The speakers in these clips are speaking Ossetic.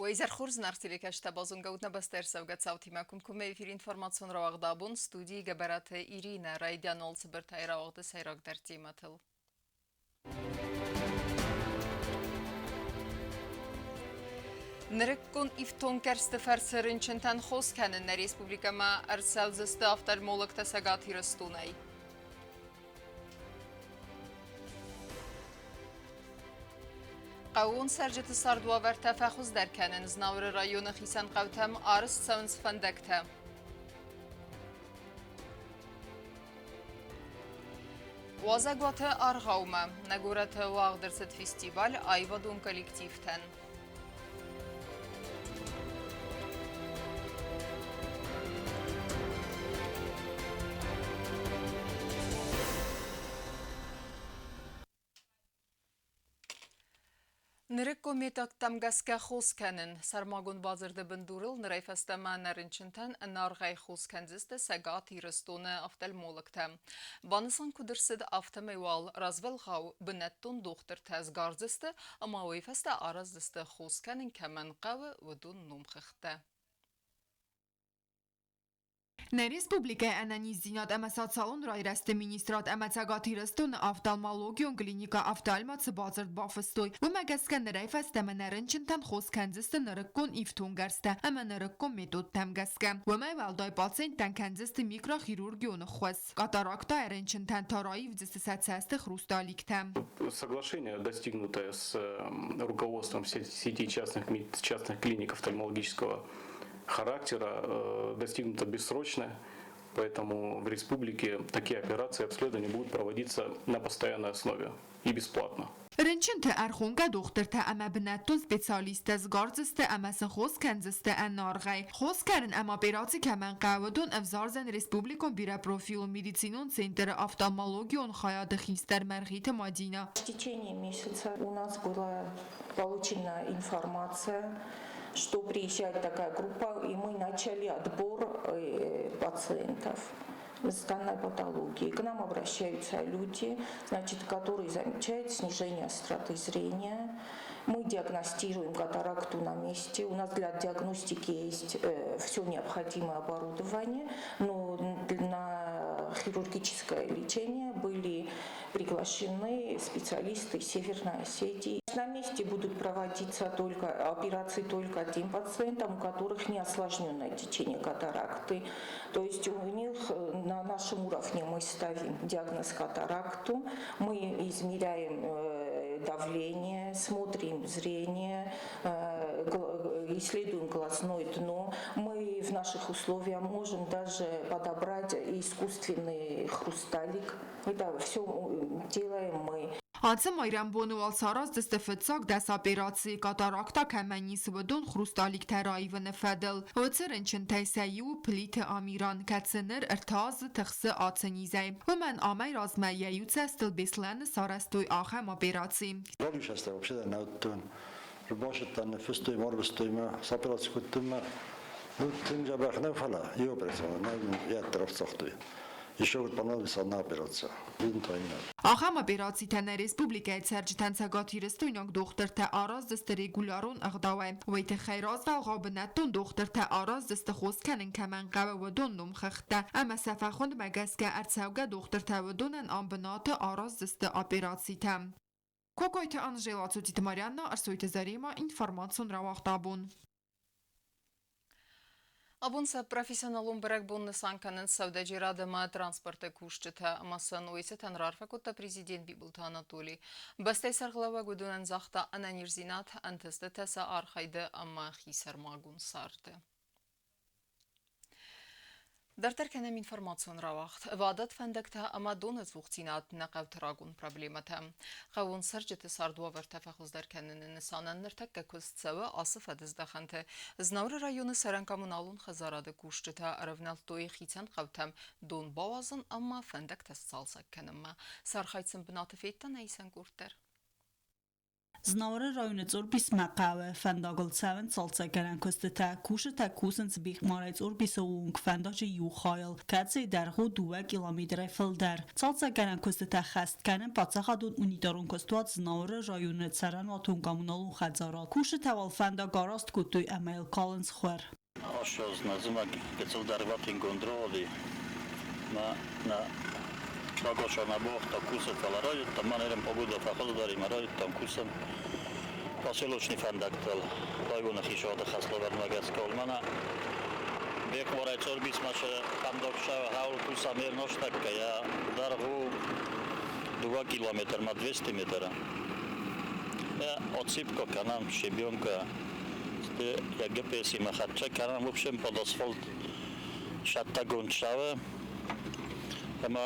Уӕ изӕр хорз, зынаргъ телекӕсджытӕ, базонгӕ ут нӕ бӕстӕ ӕрцӕугӕ цаутимӕ комкоммӕ эфиры информацион рауагъд абон студийы Гӕбӕраты Иринӕ райдиан уал цыбыртӕй рауагъды сӕйрагдӕр темӕтыл. Нырыккон ифтонггӕрзты фӕрцы рынчынтӕн хос кӕнын нӕ республикӕмӕ ӕрцӕудзысты офтальмологтӕ Цӕгат Ирыстонӕй. Хъӕууон цӕрджыты цардуавӕртӕ фӕхуыздӕр кӕнын Знауыры районы хицӕн хъӕутӕм арызт цӕуынц фӕндӕгтӕ. Уазӕгуаты аргъаумӕ нӕ горӕты уагъд ӕрцыд фестиваль аивадон коллективтӕн. Нырыккон методтӕм гӕсгӕ хос кӕнын. Сӕрмагонд бадзырды бындурыл нырӕй фӕстӕмӕ нӕ рынчынтӕн ӕнӕаргъӕй хос кӕндзысты Цӕгат Ирыстоны офтальмологтӕ. Банысан куыд ӕрцыд, афтӕмӕй уал развӕлгъау бынӕттон дохтыртӕ сгардзысты ӕмӕ уый фӕстӕ араздзысты хос кӕнын кӕмӕн хъӕуы, уыдон номхыгъдтӕ. Нӕ республикӕйы ӕнӕниздзинад ӕмӕ социалон райрӕзты министрад ӕмӕ Цӕгат Ирыстоны офтальмологион клиникӕ «Офтальма» цы бадзырд бафыстой, уымӕ гӕсгӕ нырӕй фӕстӕмӕ нӕ рынчынтӕн хос кӕндзысты нырыккон ифтонггӕрзтӕ ӕмӕ нырыккон методтӕм гӕсгӕ. Уымӕй уӕлдай пациенттӕн кӕндзысты микрохирургион ӕххуыс. Катаракта рынчынтӕн та раивдзысты сӕ цӕсты хрусталиктӕ. Соглашение, достигнутое с руководством сети частных клиник офтальмологического характера, достигнуто бессрочно, поэтому в республике такие операции обследования будут проводиться на постоянной основе и бесплатно. Рынчынты ӕрхонгӕ дохтыртӕ ӕмӕ бынӕттон специалисттӕ сгардзысты ӕмӕ сын хос кӕндзысты ӕнаргъӕй. Хос кӕнын ӕмӕ операци кӕмӕн хъӕуы, уыдон ӕвзардзӕн республикон бирӕпрофилон медицинон центры офтальмологион хайады хистӕр Мӕргъиты Мадинӕ. В течение месяца у нас была получена информация, что приезжает такая группа, и мы начали отбор пациентов с данной патологией. К нам обращаются люди, значит, которые замечают снижение остроты зрения. Мы диагностируем катаракту на месте. У нас для диагностики есть все необходимое оборудование, но на хирургическое лечение были приглашены специалисты Северной Осетии. На месте будут проводиться только операции только тем пациентам, у которых не осложненное течение катаракты. То есть у них на нашем уровне мы ставим диагноз катаракту, мы измеряем давление, смотрим зрение, исследуем глазное дно. Мы в наших условиях можем даже подобрать искусственный хрусталик. Это все делаем мы. Ацы майрӕмбоны уал сараздзысты фыццаг 10 операцийы катаракта кӕмӕн ис, уыдон хрусталиктӕ раивыны фӕдыл. Уыцы рынчынтӕй сӕ иу Плиты Амиран, кӕцы ныр ӕртӕ азы тыхсы ацы низӕй. Уымӕн амӕй размӕ йӕ иу цӕстыл Беслӕны сарӕзтой ахӕм операци. Ралисӕстӕ вообще нӕ уыдтон. Рбасыдтӕн, ныффыстой мӕ, ӕрвыстой мӕ, сопераци кодтой мӕ. Ну, тынг дзӕбӕх нӕ, фӕлӕ иу операци нӕ йӕ ӕрцагътой. Еще вот понадобится одна операция. Ахӕм операцитӕ нӕ республикӕйы цӕрджытӕн цӕгатирыстойнаг дохтыртӕ араздзысты регулярон ӕгъдауӕй. Уый тыххӕй развӕлгъау бынӕттон дохтыртӕ араздзысты хос кӕнын кӕмӕн хъӕуы, уыдон номхыгъдтӕ ӕмӕ сӕ фӕхуындмӕ гӕсгӕ ӕрцӕугӕ дохтыртӕ уыдонӕн ам бынаты араздзысты операцитӕ. Кокойты Анжела, Цотиты Марианна, Ӕрсойты Заремӕ, информацион рауагъд абон. Абон сӕ профессионалон бӕрӕгбон нысан кӕнынц сӕудӕджерад ӕмӕ транспорты кусджытӕ ӕмӕ сӕ нойцытӕн раарфӕ кодта президент Бибылты Анатолий. Бӕстӕйы сӕргълӕууӕг уыдонӕн загъта ӕнӕниздзинад, ӕнтыстытӕ сӕ архайды ӕмӕ хисӕрмагонд царды. Дарддӕр кӕнӕм информацион рауагъд. Ӕвадат фӕндӕгтӕ ӕмӕ доны цухдзинад нӕ хъӕуты рагон проблемӕтӕ. Хъӕууон цӕрджыты цардуавӕртӕ фӕхуыздӕр кӕныны нысанӕн ныртӕккӕ куыст цӕуы ацы фӕдыздӕхӕнты. Знауыры районы цӕрӕн-коммуналон хӕдзарады кусджытӕ ӕрӕвнӕлдтой хицӕн хъӕутӕм дон бауадзын ӕмӕ фӕндӕгтӕ сцалцӕг кӕнынмӕ. Сӕ архайд сын бынаты федта нӕ исӕн къорд дӕр. Знауыры районы Цъорбисмӕ хъӕуы фӕндагыл цӕуынц цалцӕггӕнӕн куыстытӕ. Кусджытӕ кусынц Бехъмарӕй Цъорбисы онг фӕндаджы иу хайыл, кӕцыйы дӕргъ у 2 километрӕй фылдӕр. Цалцӕггӕнӕн куыстытӕ хӕст кӕны паддзахадон унитарон куыстуат Знауыры районы цӕрӕнуатон-коммуналон хӕдзарад. Кусджытӕ уал фӕндаг араст кодтой ӕмӕ йыл калынц хуыр. Ӕхсӕз зымӕг гыццыл дӕргъвӕтингонд роди ма нӕ рагошана богъта кусӕг, фӕлӕ райдыдтам, мӕн эрем погода фӕхуыздӕр ӕмӕ райдыдтам кусын поселочный фӕндӕгтыл районы хицауады хӕслӕвӕрдмӕ гӕсгӕ. Мӕнӕ Бекъуарӕй Цъорбисмӕ фӕндаг хауыл кусӕм ерностӕккӕ, йӕ дӕргъ у 2 километрмӕ 200 метры. Отсыпка кӕнӕм, щебенка, йӕ ГПС-имӕ хӕццӕ кӕнӕм, в общем, под асфальт сӕттӕгонд цӕуы. Ӕмӕ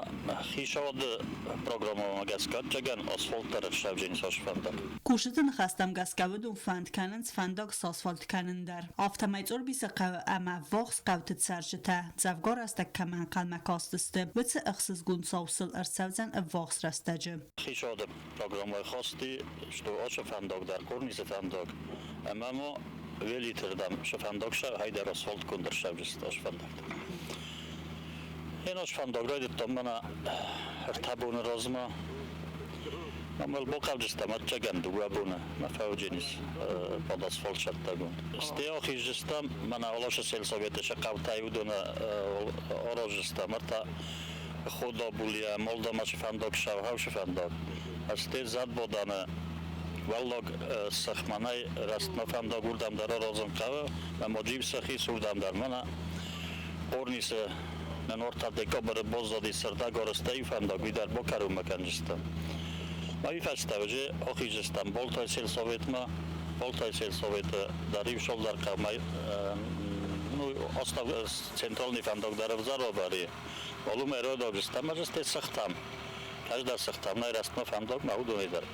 хицауады программӕмӕ гӕсгӕ ӕцӕгӕн асфальт дӕр ӕрцӕудзӕни цас фӕндаг. Кусджыты ныхӕстӕм гӕсгӕ уыдон фӕнд кӕнынц фӕндаг сасфальт кӕнын дӕр. Афтӕмӕй Цъорбисы хъӕуы ӕмӕ ӕввахс хъӕуты цӕрджытӕ дзӕвгар рӕстӕг кӕмӕ ӕнхъӕлмӕ кастысты, уыцы ӕхсызгон цау сыл ӕрцӕудзӕн ӕввахс рӕстӕджы. Хицауады программӕйы хасти, что ацы фӕндаг дӕр Хъорнисы фӕндаг, ӕмӕ ма Велиты рдӕм цы фӕндаг сӕ хайдӕр асфальтгонд ӕрцӕудзысты ацы фӕндӕгтӕ. Ӕнос фӕндаг райдыдтам мӕнӕ 3 боны размӕ. Ӕмӕ бахъавдзыстӕм ӕцӕгӕн 2 боны мӕ фӕуыдзӕнис под асфальт сӕттӕгонд. Стӕй ахиздзыстӕм, мӕнӕ Алашы сельсоветы сӕ хъӕутӕй уыдоны араздзыстӕм ӕртӕ Ходабулийӕ Молдомӕ цы фӕндаг цӕуы, хаусы фӕндаг. Стӕй Зӕдбадӕны уӕллаг сыхмӕнӕй рӕстмӕ фӕндаг уырдӕм дӕр аразын хъӕуы, ӕмӕ Джипсӕхи уырдӕм дӕр. Мӕнӕ Хъорнисы нын ӕртӕ декабры баззади сӕрдӕг арӕзтӕй фӕндаг, уый дӕр бакӕронмӕ кӕндзыстӕм. Уый фӕстӕ уже ахиздзыстӕм Болтай сельсоветмӕ. Болтай сельсоветы дӕр иу цалдӕр хъӕумӕ, ну, центральный фӕндаг дӕр ӕвзӕр уавӕры. Олумӕ райдайдзыстӕм ӕз сте сыгътам. Ӕз дӕр сыгътам, нӕ рӕстмӕ фӕндагмӕ уыдонӕй дӕр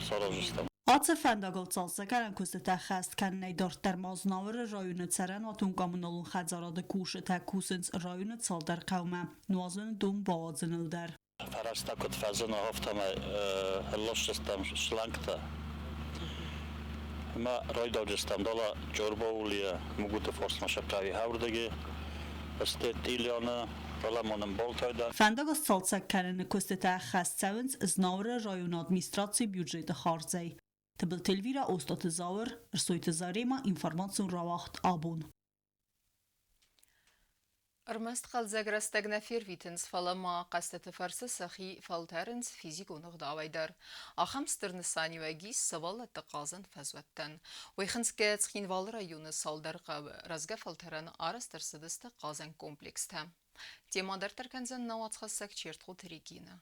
сараздзыстӕм. Ацы фӕндагыл цалцӕггӕнӕн куыстытӕ ӕххӕст кӕнынӕй дарддӕр ма Знауыры районы цӕрӕнуатон-коммуналон хӕдзарады кусджытӕ кусынц районы цалдӕр хъӕумӕ нуазыны дон бауадзыныл дӕр. Фӕрӕзтӕ куыд фӕзына, афтӕмӕй ӕрласдзыстӕм шлангтӕ ӕмӕ райдайдзыстӕм дӕлӕ Джорбаулийӕ Мугуты фарсмӕ сӕ хъӕуи хӕрдӕги, сте Тъилианы, дӕлӕ ма нын Болтай дӕр. Фӕндаг сцалцӕг кӕныны куыстытӕ ӕххӕст цӕуынц Знауыры районы администрацийы бюджеты хардзӕй. Тыбылты Эльвирӕ, Остъаты Зауыр, Ӕрсойты Заремӕ, информацион рауагъд «Абон». Ӕрмӕст хъӕлдзӕг рӕстӕг нӕ фервитынц, фӕлӕ ма хъӕзтыты фӕрцы сӕхи фӕлтӕрынц физикон ӕгъдауӕй дӕр. Ахӕм стыр нысаниуӕг ис сывӕллӕтты хъазӕн фӕзуӕттӕн. Уый хынцгӕ Цхинвалы районы цалдӕр хъӕуы рӕзгӕ фӕлтӕрӕн арӕзт ӕрцыдысты хъазӕн комплекстӕ. Темӕ дарддӕр кӕндзӕн нӕ уацхӕссӕг Чертхъоты Регинӕ.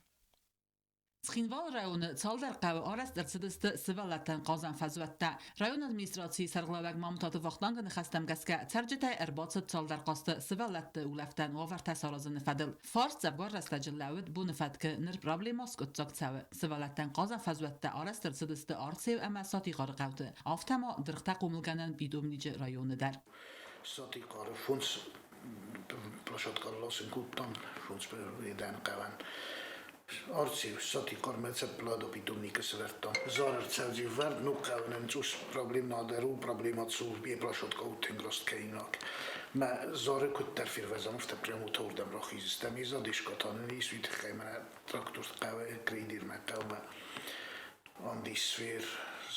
Цхинвалы районы цалдӕр хъӕуы арӕзт ӕрцыдысты сывӕллӕттӕн хъазӕн фӕзуӕттӕ. Районы администрацийы сӕргълӕууӕг Мамутаты Вахтангы ныхӕстӕм гӕсгӕ цӕрджытӕй ӕрбацыд цалдӕр хъазты сывӕллӕтты улӕфтӕн уавӕртӕ саразыны фӕдыл. Фарст дзӕвгар рӕстӕджы лӕууыд боны фӕткы, ныр проблемӕ скъуыддзаг цӕуы. Сывӕллӕттӕн хъазӕн фӕзуӕттӕ арӕзт ӕрцыдысты Арцеу ӕмӕ Сатихъары хъӕуты, афтӕ ма дыргътӕ хъомылгӕнӕн питомниджы районы дӕр. Сатихъары фондз площадка ласын кодтам, фондз хъӕуӕн. Арци Сатихъар мӕцӕпплада питомникы сӕвӕрдта. Зар ӕрцӕудзи вӕрд ног хъӕуӕнӕн цъус проблем дӕр у, проблема цу е площадка у тынг раст кӕнинаг. Мӕ зары куыддӕр фервӕзӕм, афтӕ прямо уырдӕм рахиздзыстӕм. Е задешката нын ис, уый тыххӕй мӕнӕ трактор хъӕуы грейдермӕ хъӕумӕ. Андисфер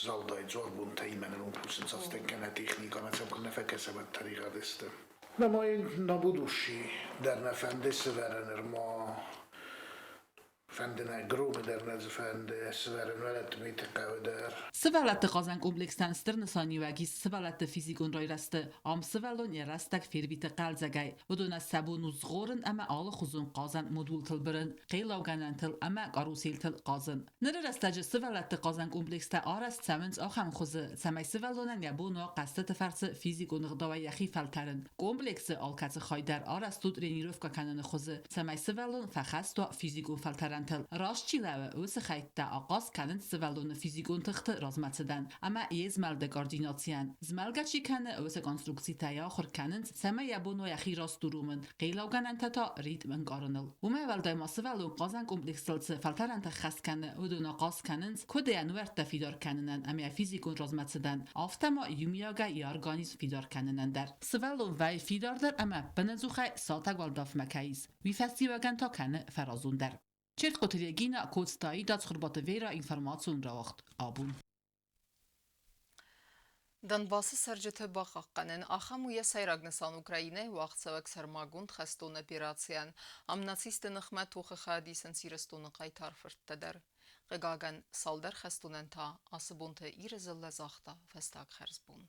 залдай дзуарбонтӕ имӕнӕн кусынц афтӕ кӕнӕ техникӕ мӕ сӕм куы нӕ фӕкӕсӕм, уӕд тӕригъӕд сты. На ма на будущий дӕр нӕ фӕнды сӕвӕрын ӕрма фӕнды нӕ Громы дӕр нӕ дзы фӕнды сӕвӕрын Уӕлӕтмиты хъӕуы дӕр. Сывӕллӕтты хъазӕн комплекстӕн стыр нысаниуӕг ис сывӕллӕтты физикон райрӕзты. Ам сывӕллон йӕ рӕстӕг фервиты хъӕлдзӕгӕй. Уыдонӕн сӕ бон у згъорын ӕмӕ алыхуызон хъазӕн модултыл бырын, хъеллаугӕнӕнтыл ӕмӕ каруселтыл хъазын. Ныры рӕстӕджы сывӕллӕтты хъазӕн комплекстӕ арӕзт цӕуынц ахӕм хуызы, цӕмӕй сывӕллонӕн йӕ бон уа хъӕзтыты фӕрцы физикон ӕгъдауӕй йӕхи фӕлтӕрын. Комплексы алкӕцы хай дӕр арӕзт у тренировкӕ кӕныны хуызы, цӕмӕй сывӕллон фӕхӕст уа физикон фӕлтӕрӕнтыл. Хъеллаугӕнӕнтыл раст чи лӕууы, уыцы хӕйттӕ ахъаз кӕнынц сывӕллоны физикон тыхты размӕцыдӕн ӕмӕ йе змӕлды координацийӕн. Змӕлгӕ чи кӕны, уыцы конструкцитӕ йӕ ахуыр кӕнынц, цӕмӕй йӕ бон уа йӕхи раст уромын, хъеллаугӕнӕнтӕ та ритм ӕнкъарыныл. Уымӕй уӕлдай ма сывӕллон хъазӕн комплексыл цы фӕлтӕрӕнтӕ ххӕст кӕны, уыдон ахъаз кӕнынц, куыд йӕ нуӕрттӕ фидар кӕнынӕн ӕмӕ йӕ физикон размӕцыдӕн, афтӕ ма иумиагӕй йӕ организм фидар кӕнынӕн дӕр. Сывӕллон вӕййы фидардӕр ӕмӕ ӕппынӕдзухӕй сатӕг уӕлдӕфмӕ кӕй ис, уый фӕстиуӕгӕн та кӕны фӕразондӕр. Черткъоты Регина, Коцты Аида, Цхуырбаты Вера, информацион рауагъд абон. Донбассы цӕрджыты бахъахъхъӕнын ахӕм у йӕ сӕйраг нысан Украинӕйы уагъдцӕуӕг сӕрмагонд хӕстон операцийӕн. Ам нацистты ныхмӕ тохы хайад исынц Ирыстоны хъайтар фырттӕ дӕр. Хъыгагӕн, цалдӕр хӕстонӕн та ацы бонты Иры дзыллӕ загъта фӕстаг хӕрзбон.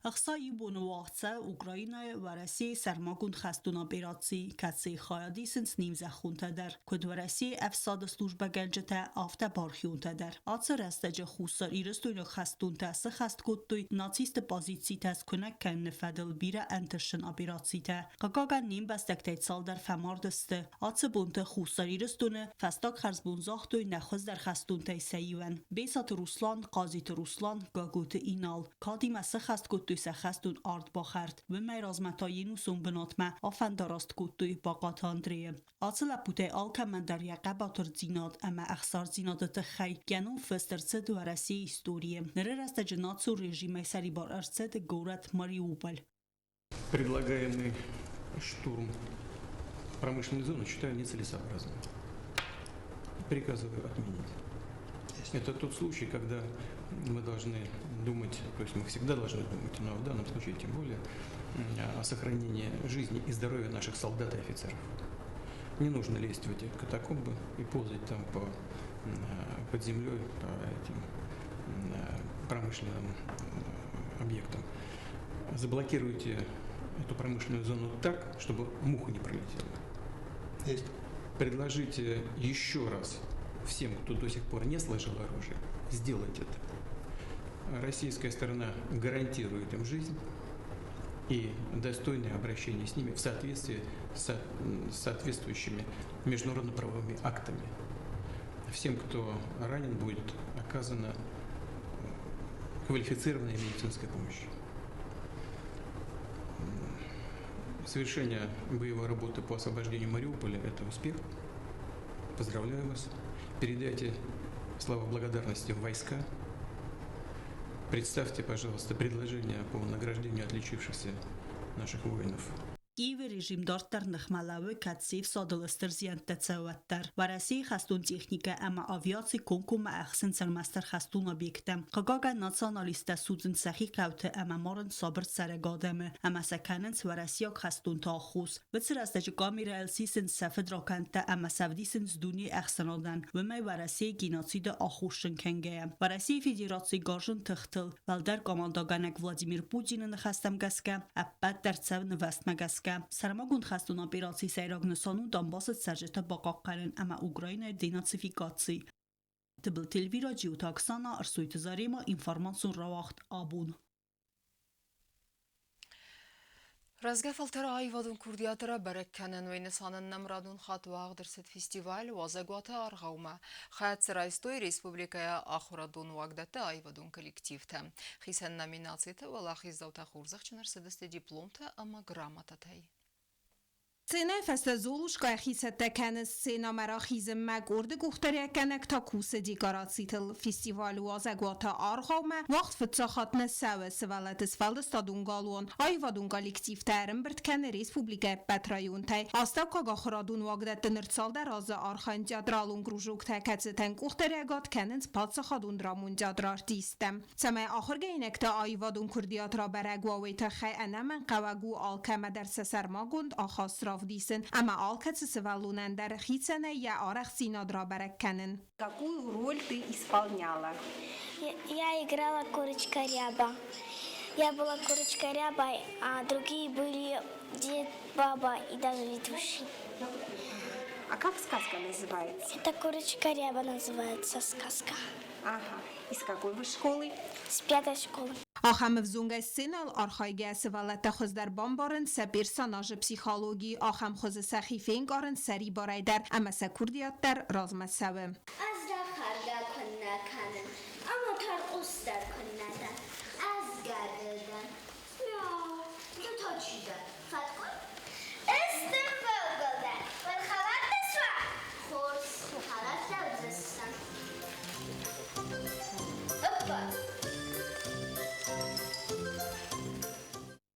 Ӕхца иу боны уагъд цӕуы Украинӕйы Уӕрӕсейы сӕрмагонд хӕстон операци, кӕцыйы хайад исынц не мзӕххонтӕ дӕр, куыд Уӕрӕсейы ӕфсады службӕгӕнджытӕ, афтӕ бархионтӕ дӕр. Ацы рӕстӕджы Хуссар Ирыстойнаг хӕстонтӕ сыхӕст кодтой нацистты позицитӕ скуынӕг кӕныны фӕдыл бирӕ ӕнтыстджын операцитӕ. Хъыгагӕн, не мбӕстӕгтӕй цалдӕр фӕмард сты. Ацы бонты Хуссар Ирыстоны фӕстаг хӕрзбон загътой нӕ хуыздӕр хӕстонтӕй сӕ иуӕн. Бесаты Руслан, Хъазиты Руслан, Гаготы Инал. Кадимӕ сыхӕст кодтой сӕ хӕстон ардбахӕрд. Уымӕй размӕ та йе нусон бынатмӕ афӕндараст кодтой Бахъаты Андрейы. Ацы лӕппутӕй алкӕмӕн дӕр йӕ хъӕбатырдзинад ӕмӕ ӕхсардзинады тыххӕй йӕ ном фыст ӕрцыд Уӕрӕсейы историйы. Ныры рӕстӕджы национ режимӕй сӕрибар ӕрцыд горӕт Мариуполь. Предлагаемый штурм промышленной зоны считаю нецелесообразным. Приказываю отменить. Это тот случай, когда мы должны думать, то есть мы всегда должны думать, но в данном случае тем более, о сохранении жизни и здоровья наших солдат и офицеров. Не нужно лезть в эти катакомбы и ползать там по, под землей по этим промышленным объектам. Заблокируйте эту промышленную зону так, чтобы муха не пролетела. Есть. Предложите еще раз всем, кто до сих пор не сложил оружие, сделать это. Российская сторона гарантирует им жизнь и достойное обращение с ними в соответствии с соответствующими международно-правовыми актами. Всем, кто ранен, будет оказана квалифицированная медицинская помощь. Совершение боевой работы по освобождению Мариуполя – это успех. Поздравляю вас. Передайте слова благодарности в войска. Представьте, пожалуйста, предложение по награждению отличившихся наших воинов. Киевы режим дарддӕр ныхмӕ лӕууы, кӕд се фсадыл стыр зиӕнттӕ цӕуы, уӕддӕр. Уӕрӕсейы хӕстон техникӕ ӕмӕ авиаци комкоммӕ ӕхсынц ӕрмӕстдӕр хӕстон объекттӕ. Хъыгагӕн, националисттӕ судзынц сӕхи хъӕуты ӕмӕ марынц сабыр цӕрӕг адӕмы, ӕмӕ сӕ кӕнынц уӕрӕсейаг хӕстонты аххос. Уыцы рӕстӕджы камерӕйыл сисынц сӕ фыдракӕндтӕ ӕмӕ сӕ ӕвдисынц дунейы ӕхсӕнадӕн, уымӕй Уӕрӕсейы геноциды аххосджын кӕнгӕйӕ. Уӕрӕсейы Федерацийы гарзджын тыхтыл Уӕлдӕр командӕгӕнӕг Владимир Путины ныхӕстӕм гӕсгӕ, ӕппӕт дӕр цӕуы нывӕзтмӕ гӕсгӕ. Сӕрмагонд хӕстон операцийы сӕйраг нысан у Донбассы цӕрджыты бахъахъхъӕнын ӕмӕ Украинӕйы денацификаци. Тыбылты Эльвира, Джиоты Оксана, Ӕрсойты Зарема, информацион рауагъд абон. Рӕзгӕ фӕлтӕры аивадон курдиаты рабӕрӕг кӕнӕн уый нысанӕн нӕм радон хатт уагъд ӕрцыд фестиваль Уазӕгуаты аргъаумӕ. Хайад дзы райстой республикӕйы ахуырадон уагдӕтты аивадон коллективтӕ. Хицӕн номинациты уӕлахиздзаутӕ хорзӕхджын ӕрцыдысты дипломтӕ ӕмӕ грамотатӕй. Сценӕйы фӕстӕ Золушкӕ хицӕттӕ кӕны сценӕмӕ рахизынмӕ, къорды къухдариуӕггӕнӕг та кусы декорацитыл. Фестивалы уазӕгуаты аргъаумӕ уагъд фыццаг хатт нӕ цӕуы сывӕллӕтты сфӕлдыстадон галуан. Аивадон коллективтӕ ӕрӕмбырд кӕны республикӕйы ӕппӕт районтӕй. Астӕуккаг ахуырадон уагдӕтты ныр цалдӕр азы архайынц театралон кружоктӕ, кӕцытӕн къухдариуӕгад кӕнынц паддзахадон драмон театры артисттӕ. Цӕмӕй ахуыргӕнинӕгтӕ аивадон курдиат рабӕрӕг уа, уый тыххӕй ӕнӕмӕнгхъӕуӕг у алкӕмӕ дӕр сӕ сӕрмагонд ахаст равдисын ӕмӕ алкӕцы сывӕллонӕн дӕр хицӕнӕй йӕ арӕхстдзинад рабӕрӕг кӕнын. Какую роль ты исполняла? Я играла курочка ряба. Я была курочка ряба, а другие были дед, баба и даже ведущий. А как сказка называется? Это «Курочка ряба» называется сказка. Ага. Из какой вы школы? С пятой школы. Ахӕм ӕвзонгӕй сценӕйыл архайгӕ сывӕллӕттӕ хуыздӕр бамбарынц сӕ персонажы психологи, ахӕм хуызы сӕхи фенкъарынц сӕрибарӕй дӕр ӕмӕ сӕ курдиат дӕр размӕ цӕуы. Ӕз дӕ хӕргӕ куыннӕ кӕнын ӕмӕ тӕрхъус дӕр куыннӕ дӕн, ӕз гӕды дӕн. Мяу, ды та чи дӕ? Фӕткъуы? Ӕз дын дӕн. Уӕлхӕлӕрттӕ суа? Хорз, хӕлӕрттӕ уыдзыстӕм. Оппа!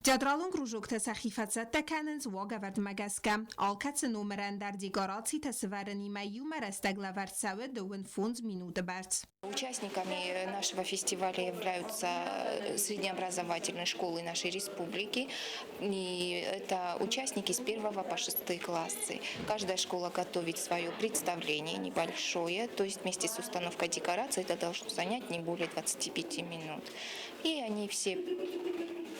Театралон кружоктӕ сӕхи фӕцӕттӕ кӕнынц уагӕвӕрдмӕ гӕсгӕ. Алкӕцы номырӕн дӕр декорацитӕ сывӕрынимӕ иумӕ рӕстӕг лӕвӕрд цӕуы 25 минуты бӕрц. Участниками нашего фестиваля являются среднеобразовательные школы нашей республики. И это участники с 1 по 6 классы. Каждая школа готовит свое представление небольшое, то есть вместе с установкой декораций это должно занять не более 25 минут. И они все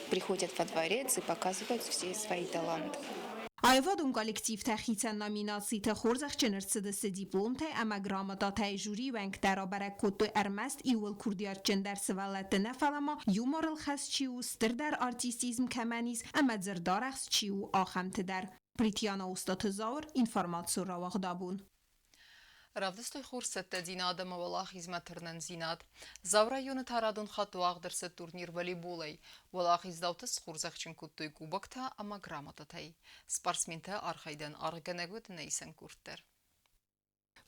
приходят во дворец и показывают все свои таланты. Аивадон коллективтӕ хицӕн номинациты хорзӕхджын ӕрцыдысты дипломтӕй ӕмӕ грамотатӕй. Жюрийы уӕнгтӕ рабӕрӕг кодтой ӕрмӕст иууыл курдиатджындӕр сывӕллӕтты нӕ, фӕлӕ ма юморыл хӕст чи у, стырдӕр артистизм кӕмӕн ис ӕмӕ дзырдарӕхст чи у, ахӕмты дӕр. Притьяна Устаты Зауыр, информацион рауагъдабон. Равдыстой хорзцӕттӕдзинад ӕмӕ уӕлахизмӕ тырнындзинад. Дзауы районы та радон хатт уагъд ӕрцыд турнир волейболӕй. Уӕлахиздзауты схорзӕхджын кодтой кубоктӕ ӕмӕ грамотатӕй. Спортсментӕ архайдӕн аргъгӕнӕг уыд нӕ исӕн къорд дӕр.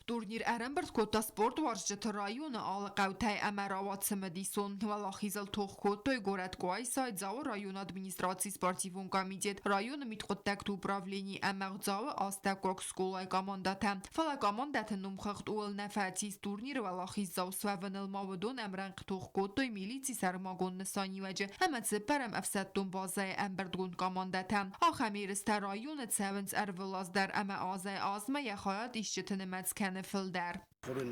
Турнир ӕрӕмбырд кодта спортуарзджыты районы алы хъӕутӕй ӕмӕ рауад цымыдисон. Уӕлахизыл тох кодтой горӕт Къуайсайы, Дзауы районы администрацийы спортивон комитет, районы мидхъуыддӕгты управлени ӕмӕ Дзауы астӕуккаг скъолайы командӕтӕ. Фӕлӕ командӕты номхыгъд ууыл нӕ фӕцис. Турниры уӕлахиздзау суӕвыныл ма уыдон ӕмрӕнхъ тох кодтой милици сӕрмагонд нысаниуӕджы ӕмӕ цыппӕрӕм ӕфсӕддон базӕйы ӕмбырдгонд командӕтӕ. Ахӕм ерыстӕ районы цӕуынц ӕрвылаз дӕр ӕмӕ азӕй-азмӕ йӕ хайадисджыты нымӕц кӕны фылдӕр. Хорын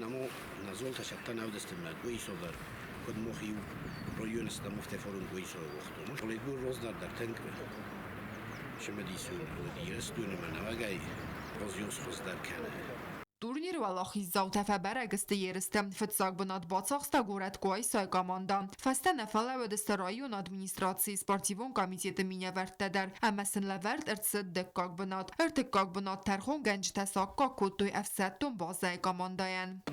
назолта саттан авдастеммӕ гуисовар куд мохи районы муфте форун гуисо вохтом. Волейбол рознар дӕр тынг цымыдисон уыди Ирыстоны мӕнӕуӕгӕй розиос хуыздӕр кӕны. Турниры уӕлахиздзаутӕ фӕбӕрӕг сты ерысты. Фыццаг бынат бацахста горӕт Къуайсайы командӕ. Фӕстӕ нӕ фӕлӕууыдысты районы администрацийы спортивон комитеты минӕвӕрттӕ дӕр ӕмӕ сын лӕвӕрд ӕрцыд дыккаг бынат. Ӕртыккаг бынат тӕрхонгӕнджытӕ саккаг кодтой ӕфсӕддон базӕйы командӕйӕн.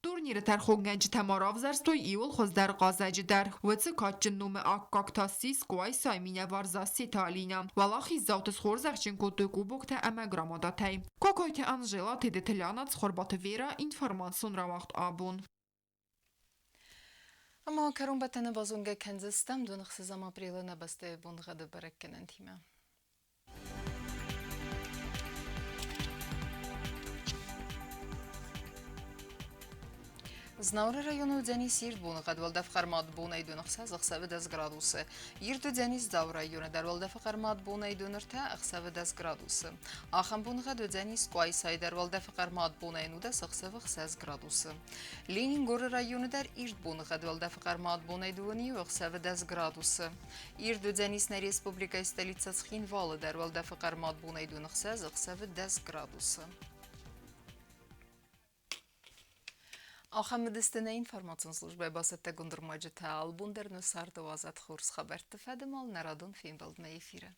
Турниры тӕрхонгӕнджытӕ ма равзӕрстой иууыл хуыздӕр хъазӕджы дӕр. Уыцы кадджын номы аккаг та ссис Къуайсайы минӕвар Зассеты Алинӕ. Уӕлахиздзауты схорзӕхджын кодтой кубоктӕ ӕмӕ грамотатӕй. Кокойты Анжела, Тедеты Лиана, Цхуырбаты Вера, информацион рауагъд «Абон». Ӕмӕ кӕронбӕттӕны базонгӕ кӕндзыстӕм 26 апрелы нӕ бӕстӕйы боныгъӕды бӕрӕггӕнӕнтимӕ. Знауыры районы уыдзӕнис ирд боныгъӕд, уӕлдӕф хъӕрмад бонӕй 26, ӕхсӕвы 10 градусы. Ирд уыдзӕнис Дзауы районы дӕр, уӕлдӕфы хъӕрмад бонӕй 23, ӕхсӕвы 10 градусы. Ахӕм боныгъӕд уыдзӕнис Къуайсайы дӕр, уӕлдӕфы хъӕрмад бонӕй 19, ӕхсӕвы 6 градусы. Ленингоры районы дӕр ирд боныгъӕд, уӕлдӕфы хъӕрмад бонӕй 21, ӕхсӕвы 10 градусы. Ирд уыдзӕнис нӕ республикӕйы столицӕ Цхинвалы дӕр, уӕлдӕфы хъӕрмад бонӕй 26, ӕхсӕвы 10 градусы. Ахӕм уыдысты нӕ информацион службӕйы бацӕттӕгонд ӕрмӕджытӕ. Албон дӕр нӕ царды уадзӕд хорз хабӕртты фӕдымал нӕ радон фембӕлдмӕ эфиры.